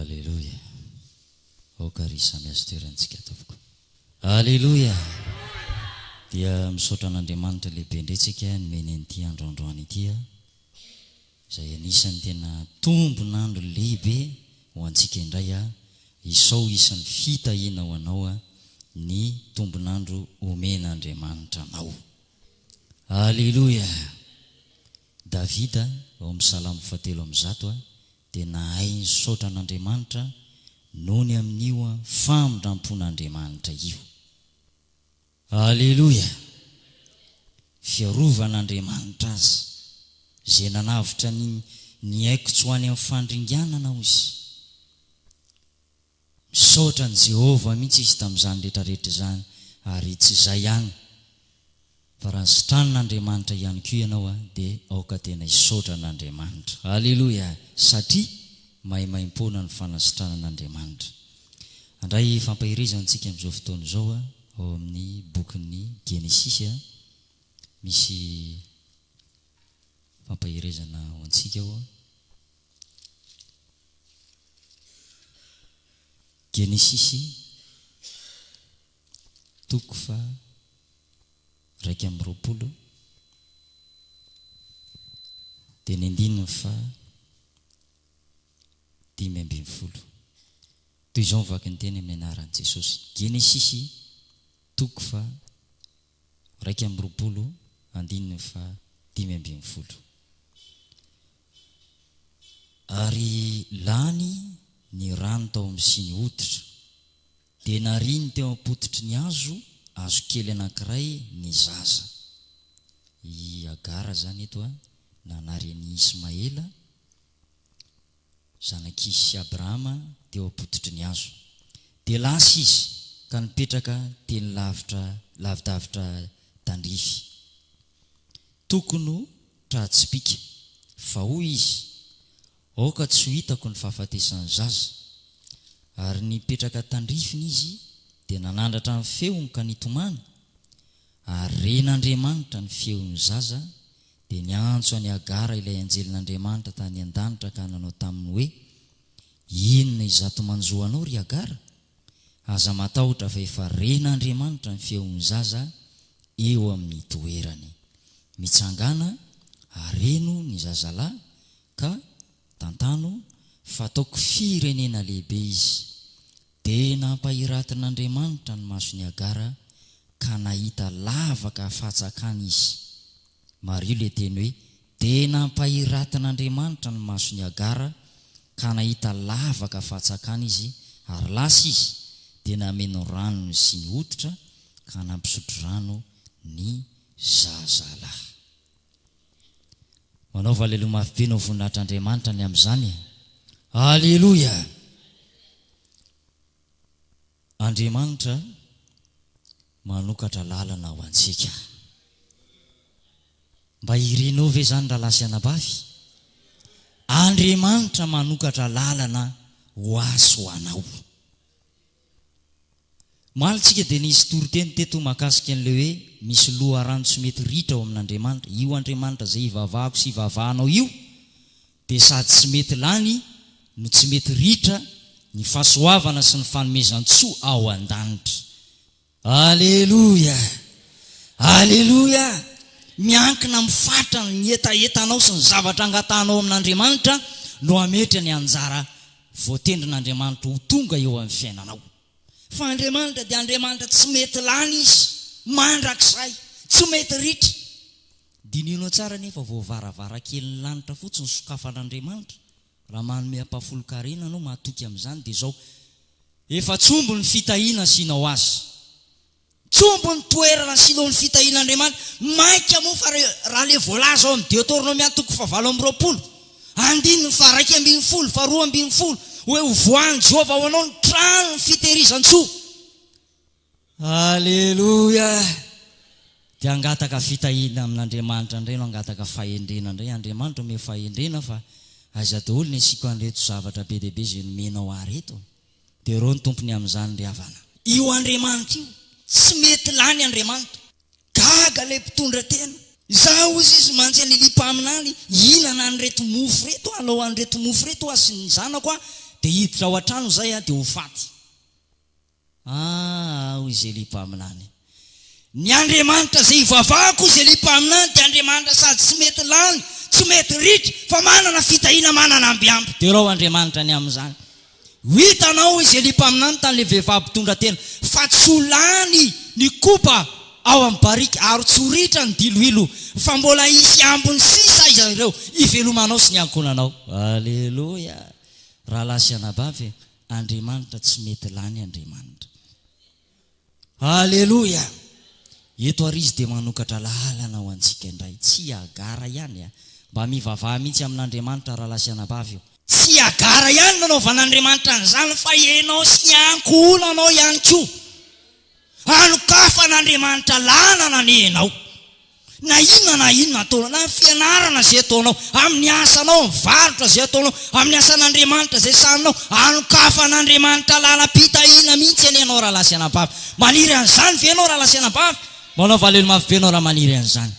Aleloia. Aoka ary samy azo toerantsika tompoko. Aleloia! Dia misaotra an'Andriamanitra lehibe indray tsika nomeny an'ity andro androany ity a, izay anisan'ny tena tombon'andro lehibe ho antsika indray a, isao isan'ny fitahiana ho anao a, ny tombon'andro omen'Andriamanitra anao. Aleloia! Davida, ao amin'ny Salamo fahatelo 100, dia nahay nisaotra an'Andriamanitra noho ny amin'io famindram-pon'Andriamanitra io. Aleloia! Fiarovan'Andriamanitra azy, izay nanavotra ny ny aiko tsy ho any amin'ny fandringanana, hoy izy. Misaotra an'i Jehovah mihitsy izy tamin'izany rehetrarehetra izany, ary tsy izay ihany, fa raha nositranin'Andriamanitra ihany koa ianao, dia aoka tena hisaotra an'Andriamanitra. Aleloia! Satria maimaimpoana ny fanasitranan'Andriamanitra. Handray fampaherezana isika amin'izao fotoana izao, ao amin'ny bokin'ny Genesisy. Misy fampaherezana ho antsika ao. Genesisy toko faha 21 dia ny andininy faha 15. Toy izao ny vaky ny teny amin'ny anaran'i Jesosy. Genesisy toko faha 21 andininy faha 15. Ary lany ny rano tao amin'ny siny hoditra. Dia nariany teo am-pototry ny hazo hazo kely anankiray ny zaza. I Hagara izany eto nanary an'i Ismaela, zanak'izy sy Abrahama, teo am-pototry ny hazo. Dia lasa izy ka nipetraka teny lavitra lavidavitra tandrify. Tokony ho tra-tsipìka. Fa hoy izy, Aoka tsy ho hitako ny fahafatesan'ny zaza. Ary nipetraka tandrifiny izy, dia nanandratra ny feony ka nitomany. Ary ren'Andriamanitra ny feon'ny zaza, dia niantso an'i Hagara ilay anjelin'Andriamanitra tany an-danitra ka nanao taminy hoe, Inona izato manjo anao, ry Hagara? Aza matahotra fa efa ren'Andriamanitra ny feon'ny zaza eo amin'ny toerany. Mitsangàna, areno ny zazalahy ka tantano fa ataoko firenena lehibe izy. Dia nampahiratin'Andriamanitra ny mason'i Hagara ka nahita lavaka fatsakana izy. Mariho ilay teny hoe, Dia nampahiratin'Andriamanitra ny mason'i Hagara, ka nahita lavaka fatsakana izy, ary lasa izy, dia nameno rano ny siny hoditra, ka nampisotro rano ny zazalahy. Manaova aleloia mafy be no voninahitr'Andriamanitra ny amin'izany e! Aleloia! Andriamanitra manokatra lalana ho antsika. Mba irinao ve izany rahalahy sy anabavy? Andriamanitra manokatra lalana ho ahy sy ho anao. Omaly tsika dia nisy toriteny teto mahakasika an'ilay hoe misy loharano tsy mety ritra ao amin'Andriamanitra. Io Andriamanitra izay ivavahako sy ivavahanao io dia sady tsy mety lany no tsy mety ritra ny fahasoavana sy ny fanomezan-tsoa ao an-danitra. Aleloia! Aleloia! Miankina amin'ny fatrany ny hetahetanao sy ny zavatra angatahanao amin'Andriamanitra no hametra ny anjara voatendrin'Andriamanitra ho tonga eo amin'ny fiainanao. Fa Andriamanitra dia Andriamanitra tsy mety lany Izy, mandrakizay, tsy mety ritra. Dinihinao tsara anefa vao varavarakelin'ny lanitra fotsiny sokafan'Andriamanitra, raha manome ampahafolon-karena anao mahatoky amin'izany dia izao, efa tsy omby ny fitahiana asianao azy. Tsy omby ny toerana asianao ny fitahian'Andriamanitra, mainka moa fa raha le voalaza ao amin'ny Deoteronomia toko fahavalo 28, andininy faha-11, faha-12, hoe hovoahan'i Jehovah ho anao ny tranon'ny fitehirizan-tsoa. Aleloia! Dia hangataka fitahiana amin'Andriamanitra indray no hangataka fahendrena indray. Andriamanitra omeo fahendrena fa aiza daholo ny asiako an'ireto zavatra be dia be izay nomenao ahy ireto. Dia ireo ny tompony amin'izany ry havana. Io Andriamanitra io, tsy mety lany Andriamanitra. Gaga ilay mpitondra tena. Izaho, hozy izy, mantsy an'i Elia mpaminany, hihinana an'ireto mofo ireto aho, hanao an'ireto mofo ireto aho sy ny zanako aho. Dia hiditra ao an-trano izay dia ho faty. Ah, hoy Zelia mpaminany. Ny Andriamanitra izay ivavahako, hoy Zelia mpaminany, dia Andriamanitra sady tsy mety lany, tsy mety ritra, fa manana fitahiana manana ambiamby. Derao Andriamanitra ny amin'izany. Ho hitanao, hoy Zelia mpaminany tamin'ilay vehivavy mpitondra tena, fa tsy ho lany ny koba ao amin'ny barika, ary tsy ho ritra ny diloilo, fa mbola hisy ambiny sisa aiza ireo hivelomanao sy ny ankohonanao. Aleloia! Rahalahy sy anabavy, Andriamanitra tsy mety lany Andriamanitra. Aleloia! Eto ary Izy dia manokatra lalana ho antsika indray. Tsy i Hagara ihany a! Mba mivavaha mihitsy amin'Andriamanitra rahalahy sy anabavy o! Tsy i Hagara ihany no nanaovan'Andriamanitra an'izany fa ianao sy ny ankohonanao ihany koa. Hanokafan'Andriamanitra lalana anie ianao. Na inona na inona ataonao, na ny fianarana izay ataonao, amin'ny asanao, amin'ny varotra izay ataonao, amin'ny asan'Andriamanitra izay sahaninao, hanokafan'Andriamanitra lalam-pitahiana mihitsy anie ianao rahalahy sy anabavy. Maniry an'izany ve ianao rahalahy sy anabavy? Manao valelo mafy be ianao raha maniry an'izany.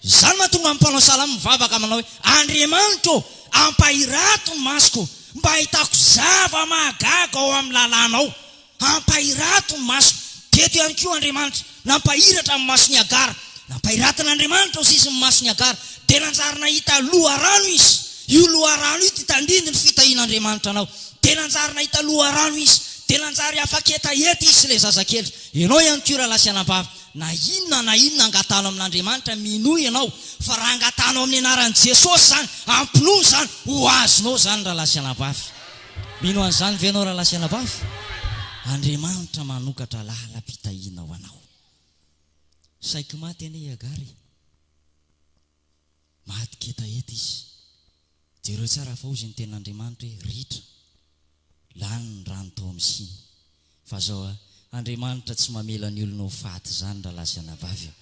Izany mahatonga ny mpanao salamo mivavaka manao hoe, Andriamanitra ô, ampahirato ny masoko mba hahitako zava-mahagaga ao amin'ny lalànao. Ampahirato ny masoko. Teto ihany koa Andriamanitra nampahiratra ny mason'i Hagara. Nampahiratin'Andriamanitra ao sisa ny mason'i Hagara, dia nanjary nahita loharano izy. Io loharano io dia tandindon'ny fitahian'Andriamanitra anao. Dia nanjary nahita loharano izy. Dia nanjary afa-ketaheta izy sy ilay zazakely. Ianao ihany koa rahalahy sy anabavy, na inona na inona angatahanao amin'Andriamanitra, minoa ianao fa raha angatahanao amin'ny anaran'i Jesosy izany, am-pinoana izany, ho azonao izany rahalahy sy anabavy. Mino an'izany ve ianao rahalahy sy anabavy? Andriamanitra manokatra lalam-pitahiana ho anao. Saiky maty anie i Hagara e. Maty ketaheta izy. Jereo tsara fa hozy ny tenin'Andriamanitra hoe ritra. Lany ny rano tao amin'ny siny. Fa zao a, Andriamanitra tsy mamela ny olona ho faty izany rahalahy sy anabavy a.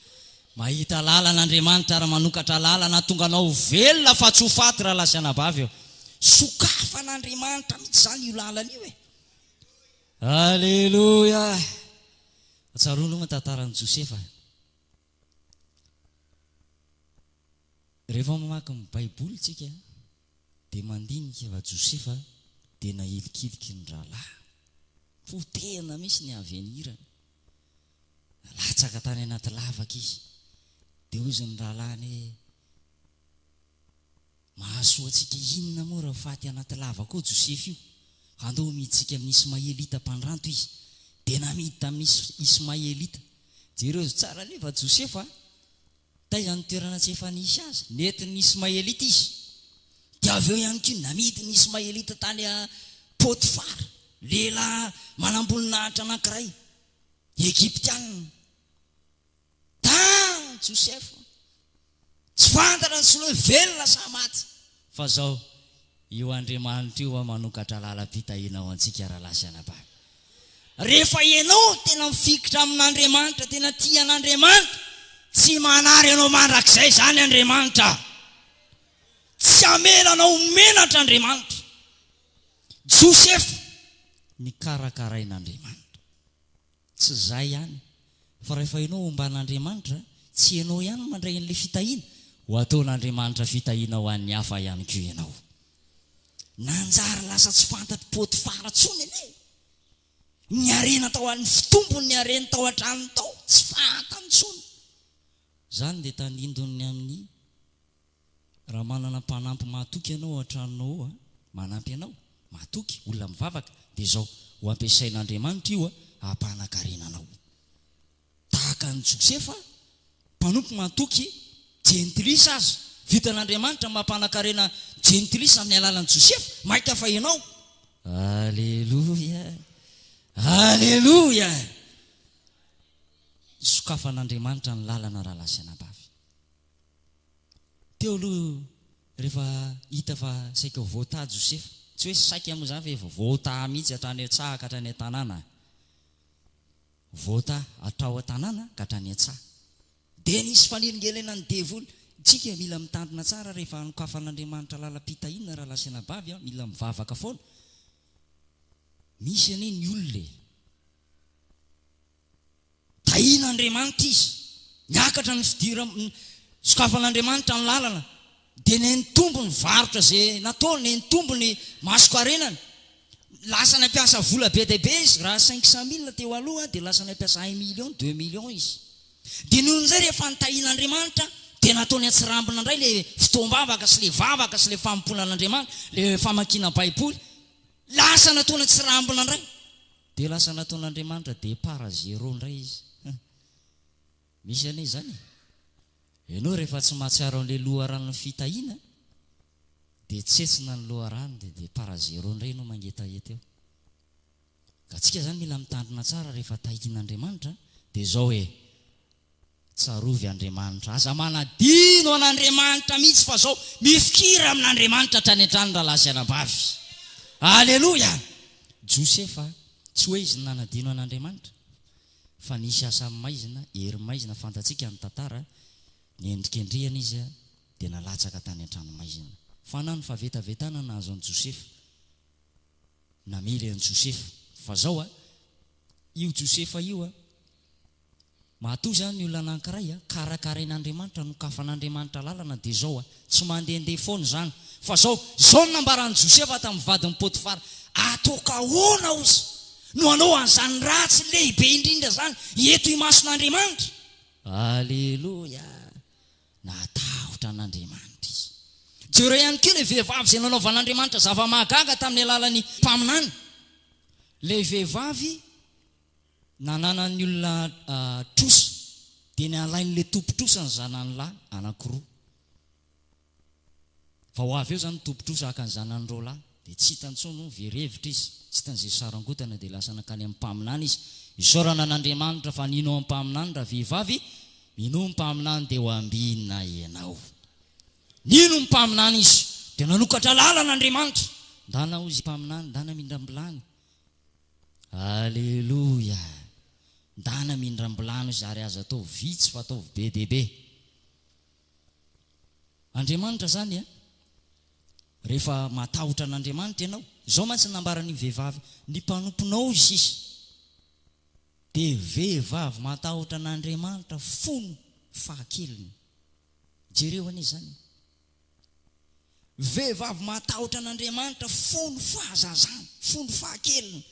Mahita lalana Andriamanitra ary manokatra lalana hahatonga anao ho velona fa tsy ho faty rahalahy sy anabavy a. Sokafan'Andriamanitra mihitsy izany io lalana io e. Aleloia! Tsaroana moa ny tantaran'i Josefa. Rehefa mamaky ny Baiboly tsika dia mandinika fa Josefa dia nahilikiliky ny rahalahy. Potehina mihitsy ny avenirany. Latsaka tany anaty lavaka izy. Dia hoy izy ny rahalahiny hoe, Mahasoa antsika inona moa raha faty anaty lavaka ao Josefa io? Andao hamidintsika amin'ny Ismaelita mpandranto izy. Dia namidy tamin'ny Ismaelita. Jereo tsara anie fa Josefa Taiza ny toerana tsy efa nisy azy? Nentin'ny Ismaelita izy. Dia avy eo ihany koa namidin'ny Ismaelita tany Potifara, lehilahy manamboninahitra anankiray, Egyptiana. Tany Josefa. Tsy fantatra intsony hoe velona sa maty. Fa zao, Io Andriamanitra io manokatra lalam-pitahiana ho antsika rahalahy sy anabavy. Rehefa ianao tena mifikitra amin'Andriamanitra, tena tia an'Andriamanitra, tsy manary anao mandrakizay izany Andriamanitra. Tsy hamela anao ho menatra Andriamanitra. Josefa nikarakarain'Andriamanitra. Tsy izay ihany, fa rehefa ianao omban'Andriamanitra, tsy ianao ihany no mandray an'ilay fitahiana, ho ataon'Andriamanitra fitahiana ho an'ny hafa ihany koa ianao. Nanjary lasa tsy fantatr'i Potifara intsony anie ny harena tao, ny fitombon'ny hareny tao an-tranony tao, tsy fantany intsony. Izany dia tandindon'ny amin'ny Raha manana mpanampy mahatoky ianao ao an-tranonao ao, manampy anao, mahatoky, olona mivavaka, dia izao, ho ampiasain'Andriamanitra io hampanan-karena anao. Tahaka an'i Josefa, mpanompo mahatoky, jentilisa aza, vitan'Andriamanitra ny mampanan-karena jentilisa amin'ny alalan'i Josefa, mainka fa ianao. Aleloia! Aleloia! Sokafan'Andriamanitra ny lalana rahalahy sy anabavy. Teo aloha rehefa hita fa saika ho voataha Josefa, tsy hoe saika moa izany fa efa voataha mihitsy hatrany an-tsaha ka hatrany an-tanàna, voataha hatrao an-tanàna ka hatrany an-tsaha. Dia nisy fanelingelenan'ny devoly. Tsika mila mitandrina tsara rehefa hanokafan'Andriamanitra lalam-pitahiana rahalahy sy anabavy a, mila mivavaka foana. Misy anie ny olona e. Tahian'Andriamanitra izy. Niakatra ny fidiram-, sokafan'Andriamanitra ny lalana, dia nenitombo ny varotra izay nataony, nenitombo ny masonkarenany. Lasa nampiasa vola be dia be izy, raha 500 mille teo aloha dia lasa nampiasa 1 million, 2 millions izy. Dia noho izay rehefa nitahian'Andriamanitra dia nataony an-tsirambina indray le fotoam-bavaka sy le vavaka sy le fanompoana an'Andriamanitra, le famakiana Baiboly. Lasa nataony an-tsirambina indray. Dia lasa nataon'Andriamanitra départ à zéro indray izy. Misy anie izany e. Ianao rehefa tsy mahatsiaro an'ilay loharanon'ny fitahiana dia tsetsina ny loharano dia départ à zéro indray ianao mangetaheta eo. Ka tsika izany mila mitandrina tsara rehefa tahian'Andriamanitra dia izao e, tsarovy Andriamanitra, aza manadino an'Andriamanitra mihitsy fa izao mifikira amin'Andriamanitra hatrany hatrany rahalahy sy anabavy. Aleloia! Josefa tsy hoe izy no nanadino an'Andriamanitra fa nisy asa maizina, hery maizina, fantatsika ny tantara, niendrikendrehana izy dia nalatsaka tany an-tranomaizina. Fa na ny fahavetavetana nahazo an'i Josefa, namely an'i Josefa. Fa zao a, io Josefa io a, matoa zany ny olona anankiray a, karakarain'Andriamanitra, nokafan'Andriamanitra lalana, dia zao a, tsy mandehandeha foana izany. Fa zao, zao no nambaran'i Josefa tamin'ny vadin'i Potifara, Ataoko ahoana ozy no hanao an'izany ratsy lehibe indrindra izany eto imason'Andriamanitra? Aleloia! Natahotra an'Andriamanitra izy. Jereo ihany koa ilay vehivavy izay nanaovan'Andriamanitra zava-mahagaga tamin'ny alalan'ny mpaminany. Ilay vehivavy nananan'ny olona trosa, dia nalain'ilay tompon-trosa ny zanany lahy anankiroa. Vao avy eo izany ny tompon-trosa haka ny zanany roalahy, dia tsy hitany intsony hono, very hevitra izy, tsy hitany izay sarangotana, dia lasa nankany amin'ny mpaminany izy. Isaorana an'Andriamanitra fa nino an'ny mpaminany ravehivavy, minoa ny mpaminany dia ho ambinina ianao. Nino ny mpaminany izy, dia nanokatra lalana Andriamanitra. Ndana hozy mpaminany, ndana mindram-bilany. Aleloia! Ndana mindram-bilany hozy ary aza atao vitsy fa ataovy be dia be. Andriamanitra izany a! Rehefa matahotra an'Andriamanitra ianao, izao mantsy ny nambaran'io vehivavy, ny mpanomponao izy sisa dia vehivavy matahotra an'Andriamanitra fony fahakeliny. Jereo anie izany e! Vehivavy matahotra an'Andriamanitra fony fahazazany, fony fahakeliny.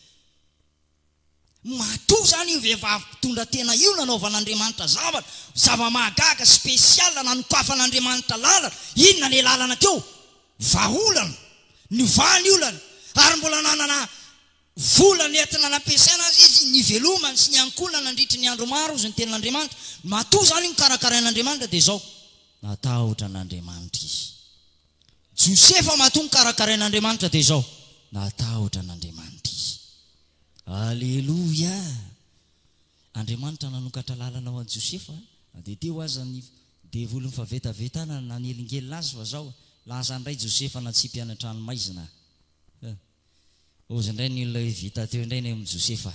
Matoa izany io vehivavy mpitondra tena io nanaovan'Andriamanitra zavatra, zava-mahagaga, spécial, nanokafan'Andriamanitra lalana, inona ilay lalana teo? Vahaolana, nivaha ny olana, ary mbola nanana vola nentina nampiasaina aza izy nivelomany sy niankohonany nandritry ny andro maro, hozy ny tenin'Andriamanitra. Matoa izany io nokarakarain'Andriamanitra dia izao, natahotra an'Andriamanitra izy. Josefa matoa nokarakarain'Andriamanitra dia izao, natahotra an'Andriamanitra izy. Aleloia! Andriamanitra nanokatra lalana ho an'i Josefa, na dia teo aza ny devolin'ny fahavetavetana nanelingelina azy fa zao, lasa indray Josefa natsipy any an-tranomaizina. Huh. Hozy indray ny olona hoe vita teo indray ny amin'i Josefa.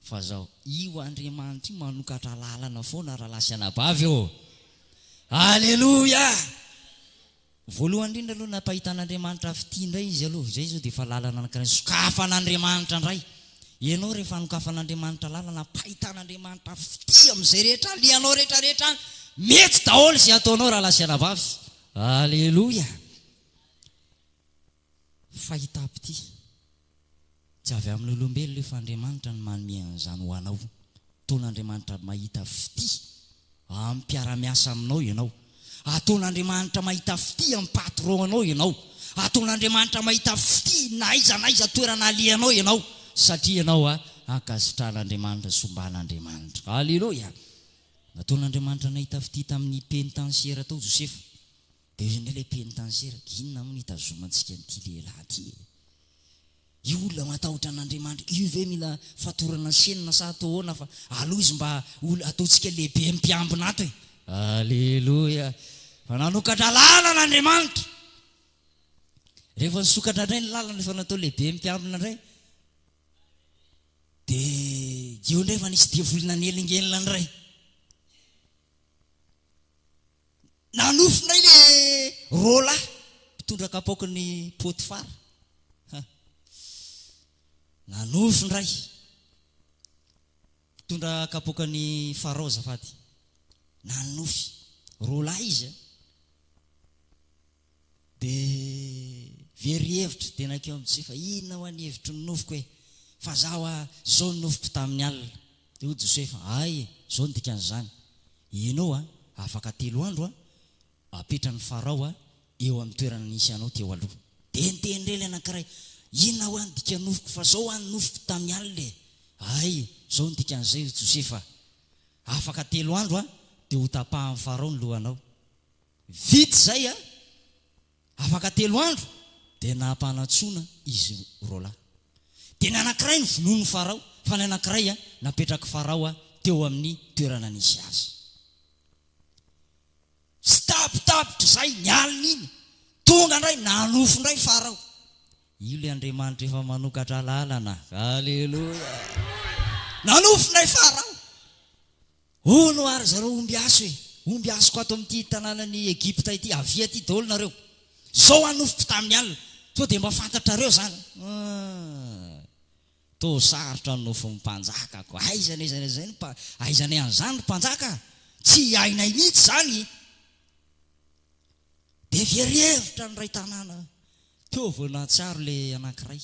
Fa zao, io Andriamanitra io manokatra lalana foana rahalahy sy anabavy ô! Aleloia! Voalohany indrindra aloha nampahitan'Andriamanitra fitia indray izy aloha, izay izao dia efa lalana anankiray nosokafan'Andriamanitra indray. Ianao rehefa anokafan'Andriamanitra lalana, ampahitan'Andriamanitra fitia amin'izay rehetra alehanao rehetra rehetra any, mety daholo izay ataonao rahalahy sy anabavy. Aleloia! Fahitam-pitia. Tsy avy amin'ny olombelona io fa Andriamanitra no manome an'izany ho anao. Ataon'Andriamanitra mahita fitia amin'ny mpiara-miasa aminao ianao. Ataon'Andriamanitra mahita fitia amin'ny patron anao ianao. Ataon'Andriamanitra mahita fitia na aiza na aiza toerana alehanao ianao satria ianao ankasitrahan'Andriamanitra sy omban'Andriamanitra. Aleloia! Nataon'Andriamanitra nahita fitia tamin'ny penitanciera tao Josefa. Dia hoy indray ilay penitanciera, Inona moa no hitazomantsika an'ity lehilahy ity e? Io olona matahotra an'Andriamanitra io ve mila fatorana chaîne sa atao ahoana fa aleo izy mba ol ataontsika lehibe mpiambina ato e! Aleloia! Fa nanokatra lalana Andriamanitra! Rehefa nisokatra indray ny lalana efa natao lehibe mpiambina indray dia eo indray efa nisy devoly nanelingelina indray. Nanofy indray le roalahy mpitondra kapaoky ny Potifara. Ha. Nanofy indray. Mpitondra kapoakan'i Farao azafady. Nanofy. Roalahy izy. Dia. Very hevitra, dia nankeo amin'i Josefa, Inona hoa ny hevitry ny nofiko e? Fa za hoa, izao ny nofiko tamin'ny alina. Dia hoy Josefa, Hay e, izao no dikan'izany, Ianao a, afaka telo andro a, apetran'i Farao a, eo amin'ny toerana nisy anao teo aloha. Dia niteny indray ilay anankiray, Inona hoa ny dikan'ny nofiko, fa izao hoa ny nofiko tamin'ny alina e? Hay e, izao no dikan'izay, hoy Josefa, Afaka telo andro a, dia hotapahan'i Farao ny lohanao. Vita izay a! Afaka telo andro dia nampanantsoina izy roalahy. Dia ny anankiray novonoin'i Farao, fa ny anankiray napetrak'i Farao teo amin'ny toerana nisy azy. Tsy tapitapitra izay ny alina iny, tonga indray, nanofy indray Farao. Io ilay Andriamanitra efa manokatra lalana. Aleloia! Nanofy indray Farao. Hono ary zareo ombiaso e! Ombiasoko ato amin'ity tanànan'i Egypta ity, avia aty daholo nareo. Zao aho nofiko tamin'ny alina. Sao dia mba fantatrareo zany? Hum. Toa sarotra ny nofin'ny mpanjaka ko. Aiza n'aiza n'aiza ny mpa, aiza n'ay an'izany ry mpanjaka? Tsy hainay mihitsy izany. Dia very hevitra ny iray tanàna. Teo vao nahatsiaro ilay anankiray.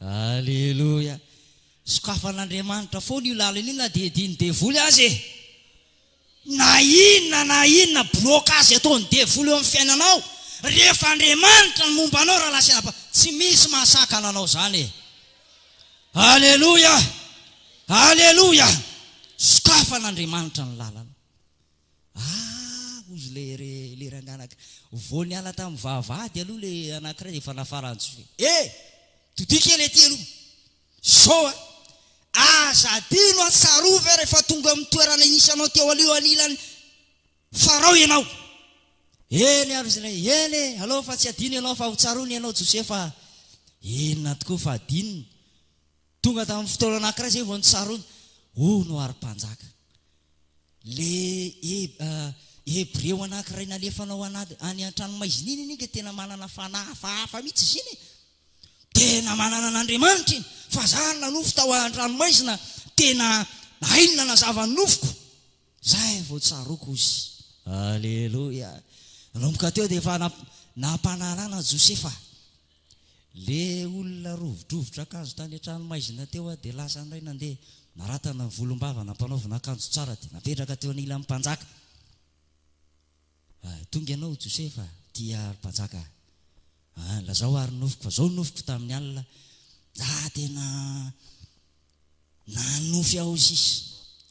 Aleloia! Sokafan'Andriamanitra foana io lalana io na dia adin'ny devoly aza e! Na inona na inona blocage ataon'ny devoly eo amin'ny fiainanao, rehefa Andriamanitra no momba anao rahalahy sy anabavy, tsy misy mahasakana anao izany e! Aleloia! Aleloia! Sokafan'Andriamanitra ny lalana. Ah! Hozy le re le rangahy Vao niala tamin'ny vavahady aloha le anankiray dia efa nafaran'i Josoa. Eh! Todio kely aty aloha. Zao a! Aza adino an, tsarovy a rehefa tonga amin'ny toerana nisy anao teo aloha eo anilan'i Farao ianao. Eny ary izy ilay, eny e, aleo fa tsy adino ianao fa ho tsaroana ianao Josefa a. Inona tokoa fa adinony. Tonga tamin'ny fotoana anankiray izay vao notsaroany, hono ary mpanjaka. Le Hebreo anankiray nalefanao anady any an-tranomaizina iny anie ka tena manana fanahy hafahafa mihitsy izy iny e. Tena manana an'Andriamanitra iny. Fa za nanofy tao an-tranomaizina, tena hainy nanazava ny nofiko. Zay vao tsaroako ozy. Aleloia. Nanomboka teo dia efa nampanarana Josefa. Le olona rovidrovitra akanjo tany an-tranomaizina teo aho dia lasa indray nandeha naratana ny volombava nampanaovina akanjo tsara dia napetraka teo anilan'ny mpanjaka. Ah, tonga ianao Josefa, tia ry mpanjaka. Ah, lazao ary ny nofiko fa zao ny nofiko tamin'ny alina. Ah, tena nanofy aho sisa.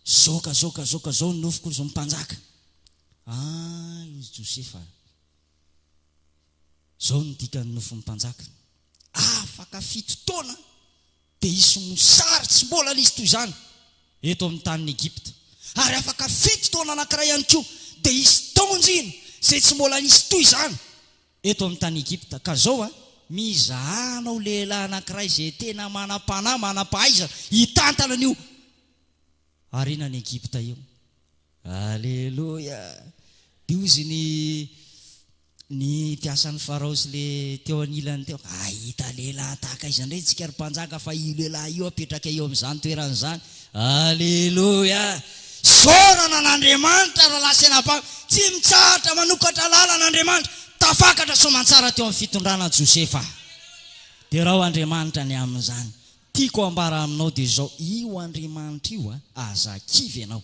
Zao ka zao ka zao ka zao ny nofiko zao mpanjaka. Ah, izy Josefa. Izao no dikan'ny nofin'ny mpanjaka, Afaka fito taona dia hisy mosary tsy mbola nisy toy izany eto amin'ny tanin'i Egypta, ary afaka fito taona anankiray ihany koa dia hisy taon-jina izay tsy mbola nisy toy izany eto amin'ny tany Egypta. Ka izao a, mizaha anao lehilahy anankiray izay tena manam-panahy, manam-pahaizana hitantana an'io harenan'i Egypta io. Aleloia! Dia hozy ny ny mpiasan'i Farao sy le teo anilany teo, Hahita lehilahy tahaka aiza indray isika ry mpanjaka fa io lehilahy io apetraka eo amin'izany toerana izany. Aleloia! Isaorana an'Andriamanitra rahalahy sy anabavy, tsy mitsahatra manokatra lalana Andriamanitra, tafakatra soamantsara teo amin'ny fitondrana Josefa. Derao Andriamanitra ny amin'izany. Tiako ambara aminao dia izao, io Andriamanitra io a, aza kivy ianao.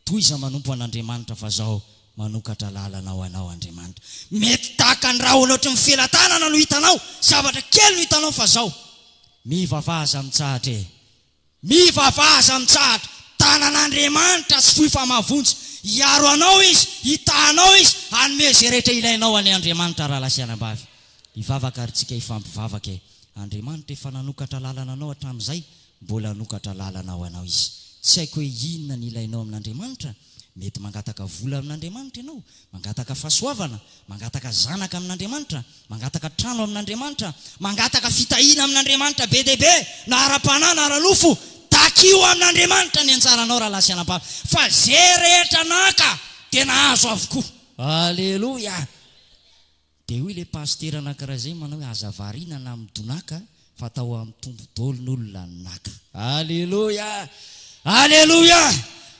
Tohiza manompo an'Andriamanitra fa zao manokatra lalana ho anao Andriamanitra. Mety tahaka ny rahona ohatry ny felatanana no hitanao, zavatra kely no hitanao fa zao. Mivavaha aza mitsahatra e. Mivavaha aza mitsahatra. Tanan'Andriamanitra tsy fohy fa mahavonjy. Hiaro anao Izy, hitaha anao Izy, hanome izay rehetra ilainao anie Andriamanitra rahalahy sy anabavy. Hivavaka ary tsika hifampivavaka e. Andriamanitra efa nanokatra lalana anao hatramin'izay, mbola hanokatra lalana ho anao Izy. Tsy haiko hoe inona ny ilainao amin'Andriamanitra, mety mangataka vola amin'Andriamanitra ianao, mangataka fahasoavana, mangataka zanaka amin'Andriamanitra, mangataka trano amin'Andriamanitra, mangataka fitahiana amin'Andriamanitra be dia be, na ara-panahy na ara-nofo, takio amin'Andriamanitra ny anjaranao rahalahy sy anabavy, fa ze rehetra naka dia nahazo avokoa. Aleloia! Dia hoy ilay pasitera anankiray izay manao hoe aza variana na midonaka fa atao amin'ny Tompo daholo ny olona naka. Aleloia! Aleloia!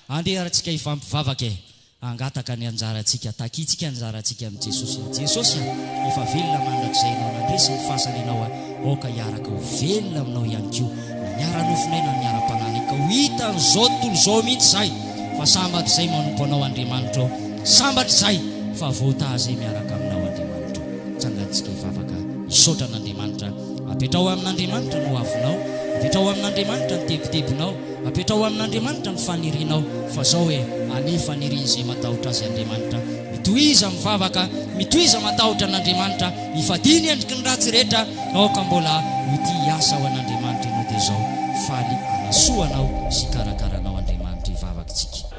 Andeha ary tsika hifampivavaka e! Hangataka ny anjarantsika, takintsika ny anjarantsika amin'i Jesosy a. Jesosy a, efa velona mandrakizay Ianao, nandresy ny fasana Ianao a, aoka hiaraka ho velona aminao ihany koa, na ny ara-nofonay na ny ara-panahinay, ka ho hitan'izao tontolo izao mihitsy izahay fa sambatra izay manompo Anao Andriamanitra ô, sambatra izahay fa voataha izay miaraka aminao Andriamanitra ô. Tsangantsika hivavaka hisaotra an'Andriamanitra. Apetraho amin'Andriamanitra ny hoavinao, apetraho amin'Andriamanitra ny tebitebinao, Apetraho amin'Andriamanitra ny fanirianao, fa zao e, anie fanirian'izay matahotra Azy Andriamanitra. Mitohiza mivavaka, mitohiza matahotra an'Andriamanitra, mifadia ny endriky ny ratsy rehetra, aoka mbola ho tia hiasa ho an'Andriamanitra ianao dia zao, faly hanasoa anao sy hikarakara anao Andriamanitra hivavaka tsika.